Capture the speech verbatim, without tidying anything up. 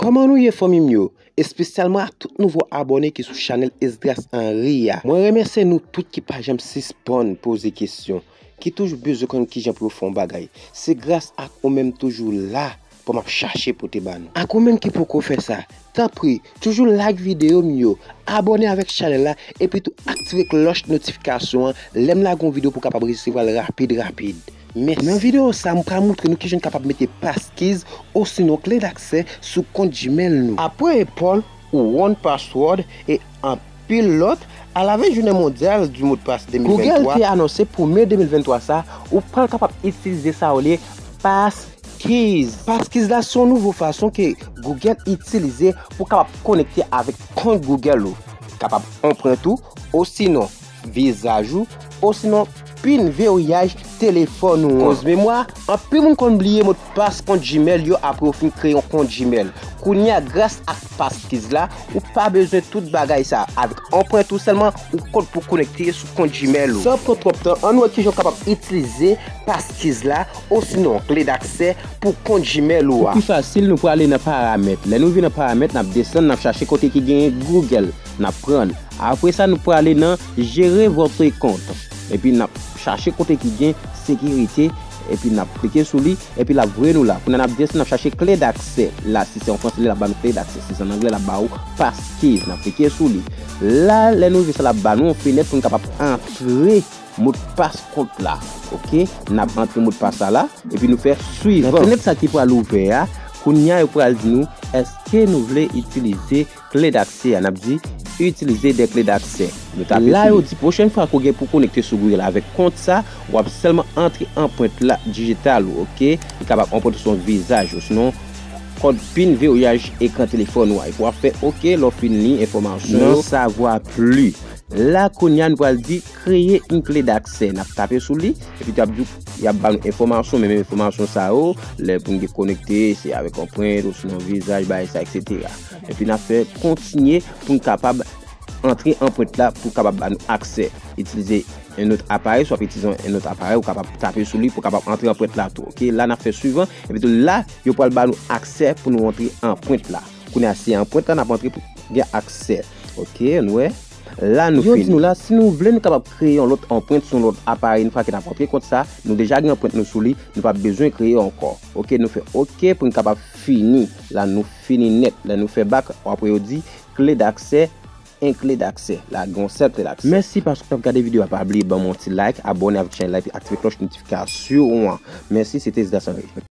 Kòman nou ye, fanmi m yo? Espesyalman a tout nouvo abòne ki sou chanèl Esdras Henry a. Mwen remèsye nou tout ki pa janm sispann poze kesyon, ki toujou bezwen konn kijan pou yo fè yon bagay. Se gras ak ou menm toujou la pou m ap chache pote ba nou. Ak ou menm ki poko fè sa, tanpri, toujou like videyo m yo, abòne avèk chanèl la, epi tou aktive klòch notifikasyon an lè m lage yon videyo pou w kapab resevwa l rapid rapid. Mèsi. Nan videyo sa, m pral montre nou kijan n kapab mete passkeys osinon kle daksè sou kont Gmail nou. Apre Apple, ou one password e anpil lòt, à la veille journée mondiale du mot de passe Google de mil venntwa, te anonse pou me de mil venntwa sa, ou pral kapab itilize sa yo rele passkeys. Passkeys la se yon nouvo fason ke Google itilize pou kapab konekte avèk kont Google ou. Kapab anprent ou, osinon vizaj ou, osinon pin veriyaj telefòn ou an. Koz memwa, anpil moun konn bliye modpas kont Gmail yo apre yo fin kreye yon kont Gmail. Kounye a, gras ak passkeys la, ou pa bezwen tout bagay sa. Avèk anprent ou sèlman, ou kont pou konekte sou kont Gmail ou. San pran twòp tan, ann wè kijan w kapab itilize passkeys la, osinon kle daksè pou kont Gmail ou a. Pou pi fasil, nou prale nan paramèt. Lè nou vin nan paramèt, n ap desann, n ap chache kote ki genyen Google. N ap pran. Apre sa, nou prale nan Gérer votre compte. Epi n ap chache kote ki gen sekirite, epi n ap klike sou li, epi l ap voye nou la. Kounye a n ap desann, n ap chache kle daksè. La, si se an fransè, l ap ba nou kle daksè. Si se an anglè, l ap ba ou passkeys. N ap klike sou li. La, lè nou rive sa, l ap ba nou yon fenèt pou n kapab antre modpas kont la. Oke? N ap antre modpas la la, epi nou fè swivan. Nan fenèt sa ki pral ouvè a, kounye a yo pral di nou, èske nou vle itilize kle daksè a? N ap di, itilize de kle daksè. Nou tape la, sou yo li. Di pwochèn fwa ke w gen pou konekte sou Google avèk kont sa, w ap sèlman antre anprent la dijital ou, oke? Li kapab anprent ou se yon vizaj, osinon kòd pin veriyaj ekran telefòn ou a. Epi w ap fè oke, lè w fin li enfòmasyon yo. N'en savoir plus. La, kounye a, nou pral di, kreye yon kle daksè. N ap tape sou li, epi y ap di, y ap ba nou enfòmasyon, men menm enfòmasyon sa yo, lè pou n gen konekte, se avèk anprent, osinon vizaj, bagay sa, etsetera. Epi n ap fè kontinye pou n kapab antre anprent la pou kapab ba nou aksè. Itilize yon lòt aparèy, swa w ap itilize yon lòt aparèy, ou kapab tape sou li pou kapab antre anprent la tou. Oke, la n ap fè swivan, epi tou la, yo pral ba nou aksè pou nou antre anprent la. Kounye a, se anprent la n ap antre pou gen aksè. Oke, nou wè. La nou fini. Yo di nou la, si nou vle, nou kapab kreye yon lòt anprent sou yon lòt aparèy. Yon fwa ke n ap antre kont sa, nou deja gen anprent nou sou li, nou p ap bezwen kreye ankò. Oke, nou fè oke pou n kapab fini. La nou fini nèt. Lè nou fè bak, apre yo di, kle daksè, en kle daksè. La gen yon sèl kle daksè. Mèsi paske w t ap gade videyo a. Pa bliye ban m yon ti like, abòne avèk chanèl la, epi aktive klòch notifikasyon an. Mèsi, se te Esdras Henry.